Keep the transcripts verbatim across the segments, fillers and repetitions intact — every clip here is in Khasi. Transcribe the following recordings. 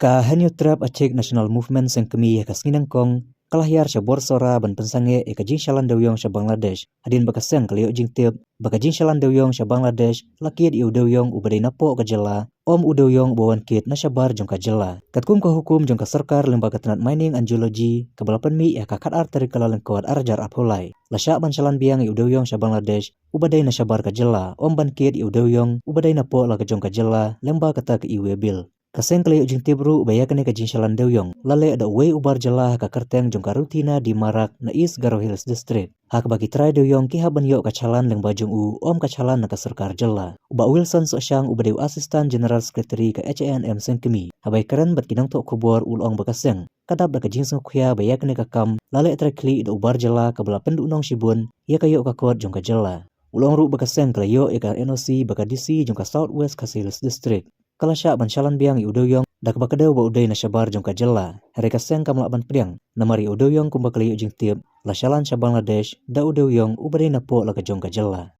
Ka Hynñiewtrep Achik National Movement Seng Kmie ha ka sngi Nyngkong ka la hiar sha Bor Sohra ban pynsangeh ïa ka jingshalan dewïong sha Bangladesh, hadien ba ka seng ka la ïoh jingtip ba ka jingshalan dewïong sha Bangladesh la kit ïa u dewïong uba dei napoh ka jylla, ym u dewïong uba wan kit na shabar jong ka jylla. Katkum ka hukum jong ka sorkar lyngba ka tnat Mining and Geology kaba la pynmih ha ka khatar tarik Kyllalyngkot arhajar arphew lai, la shah ban shalan biang ïa u dewïong sha Bangladesh uba dei na shabar ka jylla, ym ban kit ïa u dewïong uba dei napoh la ka jong ka jylla lyngba kata ka e-way bill. Ka seng ka la ïoh jingtip ruh ba ïa kane ka jingshalan dewïong la leh da uwei u bar jylla ha ka kyrteng jong ka Rutina D Marak na East Garo Hills District. Ha kaba ki trai dewïong ki hap ban ïoh ka shalan lyngba jong u, ym ka shalan na ka sorkar jylla. U Bah Wilson Sohshang uba dei u Assistant General Secretary ka H A N M Seng Kmie, haba ïakren bad ki nongthoh khubor u la ong ba ka seng ka dap da ka jingsngewkhia ba ïa kane ka kam la leh trai khlieh da u bar jylla kaba la pynduhnong shibun ïa ka ïoh ka kot jong ka jylla. U la ong ruh ba ka seng ka la ïoh ïa ka N O C ba ka D C jong ka South West Khasi Hills District ka la shah ban shalan biang ïa u dewïong da kaba kdew ba u dei na shabar jong ka jylla. Hynrei ka seng kam lah ban pdiang namar ïa u dewïong kumba ka la ïoh jingtip la shalan sha Bangladesh da u dewïong uba dei napoh la ka jong ka jylla.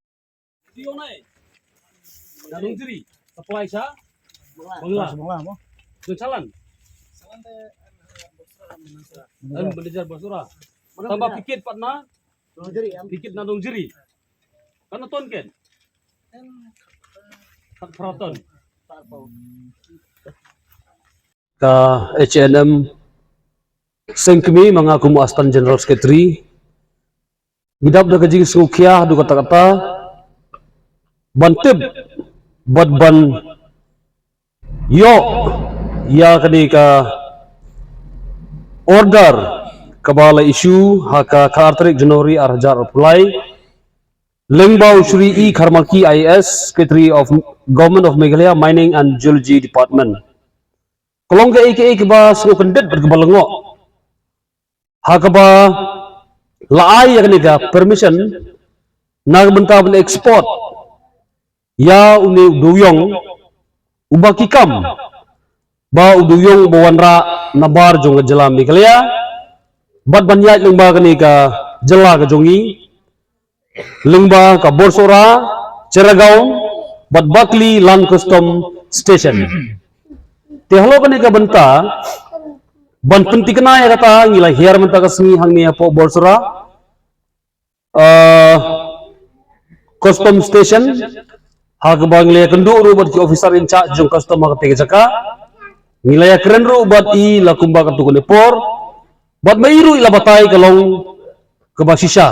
Nadong Jri, supply sha Bangla. Bangla mo. Jong shalan. Em, manager Bor Sohra. Tangba pikit pat na, pikit nadong Jri. Katno ton ken? Khatphra ton. Ka H A N M Seng Kmie, ma nga kum u Assistant General Secretary, ngi dap da ka jingsngewkhia haduh katta katta ban tip bad ban ïoh ïa kane ka order kaba la issue ha ka khatar tarik January arhajar arphew lai, lyngba u Shri E Kharmarki I A S, Secretary of Government of Meghalaya Mining and Geology Department. Ka long kaei kaei kaba sngewkyndit bad kaba lyngngoh, ha kaba la ai ïa kane ka permission na ka bynta ban export ïa une u dewïong uba ki kam ba u dewïong uba wanrah nabar jong ka jylla Meghalaya bad ban ïaid lyngba kane ka jylla ka jong ngi, lyngba ka Bor Sohra, Cheragaon bad Bakli Land Custom Station. Te halor kane ka bynta ban pyntikna ïa kata, ngi la hiar mynta ka sngi hangne hapoh Bor Sohra, ah, Custom Station, ha kaba ngi la ïakynduh ruh bad ki officer in charge jong custom ha kata ka jaka. Ngi la ïakren ruh bad i la kumba katto katne por, bad ma i ruh i la batai ka long kaba shisha.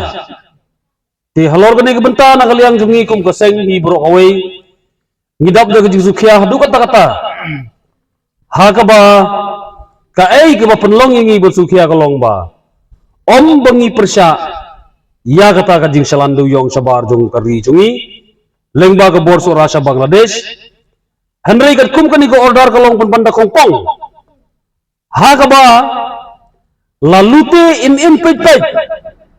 Te halor kane ka bynta na ka liang jong ngi kum ka seng hi baroh kawei, ngi dap da ka jingsngewkhia haduh katta katta, ha kaba kaei kaba pynlong ïa ngi ban sngewkhia ka long ba ym ba ngi pyrshah ïa kata ka jingshalan dewïong shabar jong ka ri jong ngi lyngba ka Bor Sohra sha Bangladesh. Hynrei katkum kane ka order ka long pynban da khongpong, ha kaba la lute im im peit peit,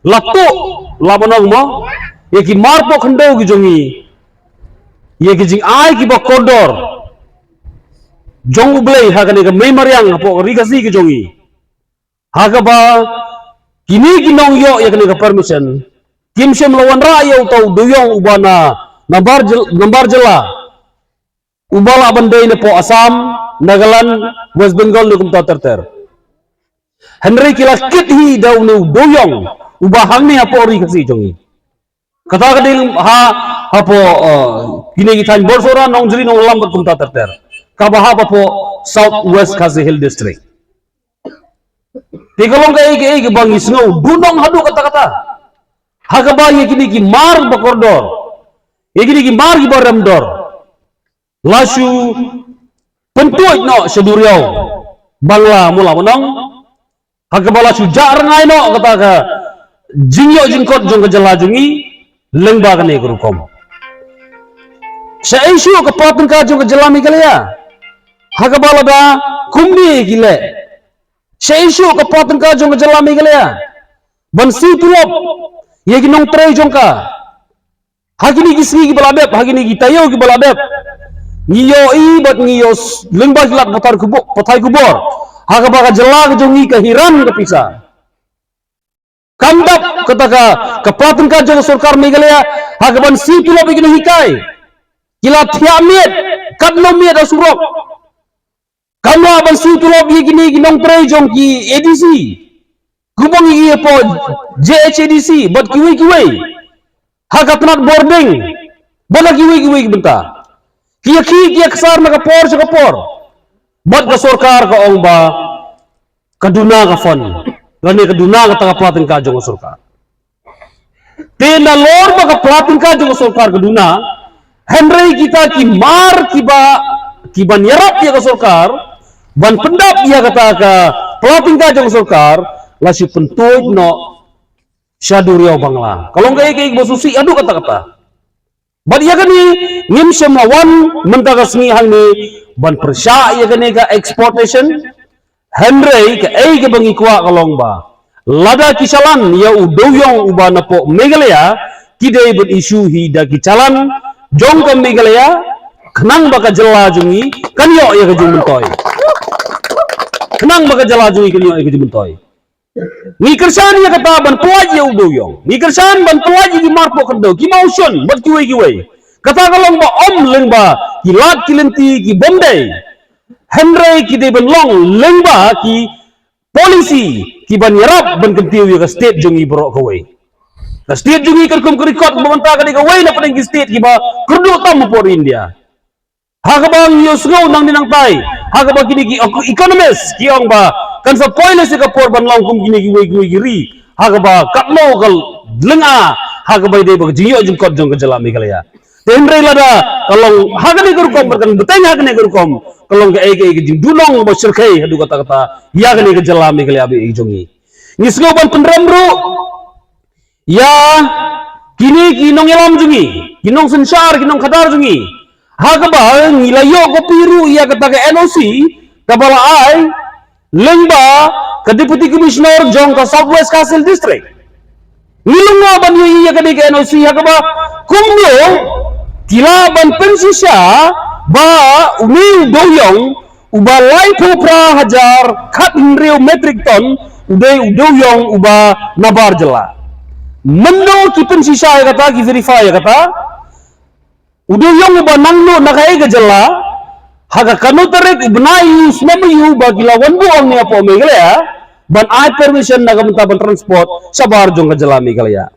la tuh, la ban ong mo, ïa ki mar poh khyndew ki jong ngi, ïa ki jingai kiba kordor jong U Blei ha kane ka mei mariang hapoh ka ri Khasi ka jong ngi, ha kaba kine ki nongïoh ïa kane ka permission kim shym la wanrah ïa uta u dewïong uba na nambar jyl-, nambar jylla, uba lah ban dei napoh Assam, Nagaland, West Bengal ne kumta ter ter. Hynrei ki la kit hi da une u dewïong uba hangne hapoh ri Khasi jong ngi. Kata ka dei ha, hapoh, eh, kine ki thaiñ Bor Sohra, Nongjri, Nonglam bad kumta ter ter, kaba hap hapoh South West Khasi Hills District. Te ka long kaei kaei kaba ngi sngew duhnong haduh katta katta, ha kaba ïa kine ki mar ba kordor, ïa kine ki mar kiba rem dor, la shu pyntuid noh sha duriaw Bangla, mo la ban ong, ha kaba la shu jah rngai noh kata ka jingïoh jingkot jong ka jylla jong ngi lyngba kane ka rukom. Shaei shuh ka paw tyngka jong ka jylla Meghalaya, ha kaba lada kumne ki leh? Shaei shuh ka paw tyngka jong ka jylla Meghalaya ban siew tulop ïa ki nongtrei jong ka? Ha kine ki sngi kiba la dep, ha kine ki taïew kiba la dep, ngi ïohi bad ngi ïoh s-, lyngba ki lad pathai khubor, pathai khubor, ha kaba ka jylla ka jong ngi ka hiran ka pisa. Kam dap kata ka, ka paw tyngka jong ka sorkar Meghalaya ha kaban siew tulop ïa ki nonghikai. Ki la thiah miet, katno miet ha surok. Kam lah ban siew tulop ïa kine ki nongtrei jong ki A D C. Kumba ngi ïa poi J H A D C bad kiwei kiwei. Ha ka tnat bording bad ha kiwei kiwei ki bynta. Ki ïa ki ki ïa ksar na ka por sha ka por. Bad ka sorkar ka ong ba ka duna ka fund lane ka duna kata ka pla tyngka jong ka sorkar. Te nalor ba ka pla tyngka jong ka sorkar ka duna, hynrei kita ki mar kiba, kiban ïarap ïa ka sorkar ban pyndap ïa kata ka pla tyngka jong ka sorkar, la shu pyntuid noh sha duriaw Bangla. Ka long kaei kaei ba sngewsih haduh katta katta. Bad ïa kane ngim shym la wan mynta ka sngi hangne ban pyrshah ïa kane ka exportation. Hynrei kaei kaba ngi kwah ka long ba lada ki challan ïa u dewïong uba napoh Meghalaya, ki dei ban issue hi da ki challan jong ka Meghalaya, khnang ba ka jylla jong ngi kan ïoh ïa ka jingmyntoi. Khnang ba ka jylla jong ngi kan ïoh ïa ka jingmyntoi. Ngi kyrshan ïa kata ban pyllait ïa u dewïong. Ngi kyrshan ban pyllait ïa ki marpoh khyndew, ki mawshun bad kiwei kiwei. Kata ka long ba ym lyngba ki lad ki lynti ki bym dei. Hynrei ki dei ban long lyngba ki policy kiban ïarap ban kyntiew ïa ka state jong ngi baroh kawei. Ka state jong ngi katkum ka record ba mynta ka dei kawei na pdeng ki state kiba kyrduh tam hapoh India. Ha kaba ngi ïohsngew nangne nangtai, ha kaba kine ki ec-, economist ki ong ba kan sa poi lehse ka por ban long kum kine kiwei kiwei ki ri. Ha kaba katno ka lynga, ha kaba ïadei bad ka jingïoh jingkot jong ka jylla Meghalaya. Te hynrei lada ka long ha kane ka rukom, bad kan bteng ha kane ka rukom, ka long kaei kaei ka jingduhnong ba shyrkhei haduh katta katta ïa kane ka jylla Meghalaya ba ïeit jong ngi. Ngi sngew ban pynrem ruh ïa kine ki nongïalam jong ngi, ki nongsynshar, ki nongkhadar jong ngi. Ha kaba ngi la ïoh copy ruh ïa kata ka N O C kaba la ai lyngba ka Deputy Commissioner jong ka South West Khasi Hills District. Ngi lyngngoh ban ïohi ïa kane ka N O C ha kaba kumno ki lah ban pynshisha ba une u dewïong uba laiphew phra hajar khathynriew metric ton u dei u dewïong uba nabar jylla. Mynno ki pynshisha ïa kata, ki verify ïa kata, u dewïong uba nangno na kaei ka jylla, ha ka katno tarik u bnai aiu, u snem aiu ba ki la wan buh hangne hapoh Meghalaya ban ai permission na ka bynta ban transport shabar jong ka jylla Meghalaya.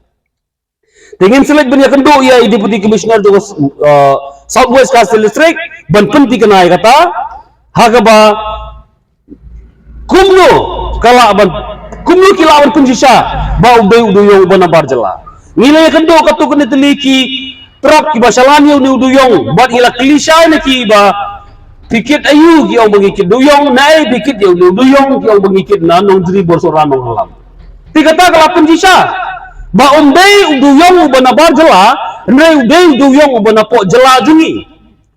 Te ngin sa leit ban ïakynduh ïa i Deputy Commissioner jong ka, uh, South West Khasi Hills District ban pynthikna ïa kata, ha kaba kumno ka lah ban, kumno ki lah ban pynshisha ba u dei u dewïong uba nabar jylla. Ngi la ïakynduh katto katne tylli ki truck kiba shalan ïa une u dewïong bad ngi la kylli shai na ki ba phi kit aiu, ki ong ba ngi kit dewïong, naei phi kit ïa une u dewïong, ki ong ba ngi kit na Nongjri, Borsohra, Nonghalam. Te kata ka la pynshisha ba um dei u dewïong uba nabar jylla, hynrei u dei u dewïong uba napoh jylla jong ngi,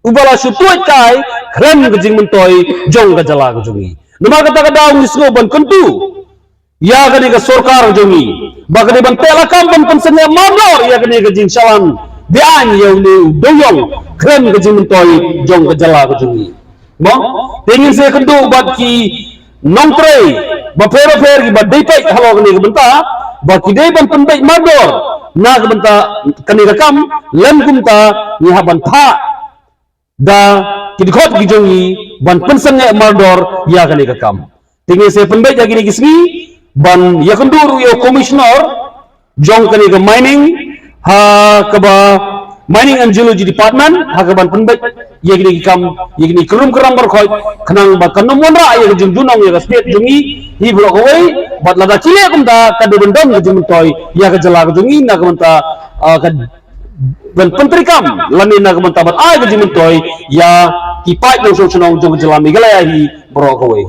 uba la shu tuid kai khlem ka jingmyntoi jong ka jylla ka jong ngi. Namar kata ka daw ngi sngew ban kyntu ïa kane ka sorkar jong ngi ba ka dei ban teh lakam ban pynsangeh mardor ïa kane ka jingshalan beaiñ ïa une u dewïong khlem ka jingmyntoi jong ka jylla ka jong ngi. Mo, te ngin sa ïakynduh bad ki nongtrei bapher bapher kiba dei peit halor kane ka bynta ba ki dei ban pynbeit mardor na ka bynta kane ka kam, lem kumta ngi hap ban phah da ki dkhot ki jong ngi ban pynsangeh mardor ïa kane ka kam. Te ngin sa pynbeit ha kine ki sngi ban ïakynduh ruh ïa u Commissioner jong kane ka mining, ha kaba Mining and Geology Department, ha kaban pynbeit ïa kine ki kam, ïa kine ki rum kram baroh khoit, khnang ba kan ym wanrah ïa ka jingduhnong ïa ka state jong ngi hi baroh kawei, bad lada ki leh kumta ka dei ban don ka jingmyntoi ïa ka jylla ka jong ngi na ka bynta, ah, ka ban pyntreikam lane na ka bynta ban ai ka jingmyntoi ïa ki paid nongshong shnong jong ka jylla Meghalaya hi baroh kawei.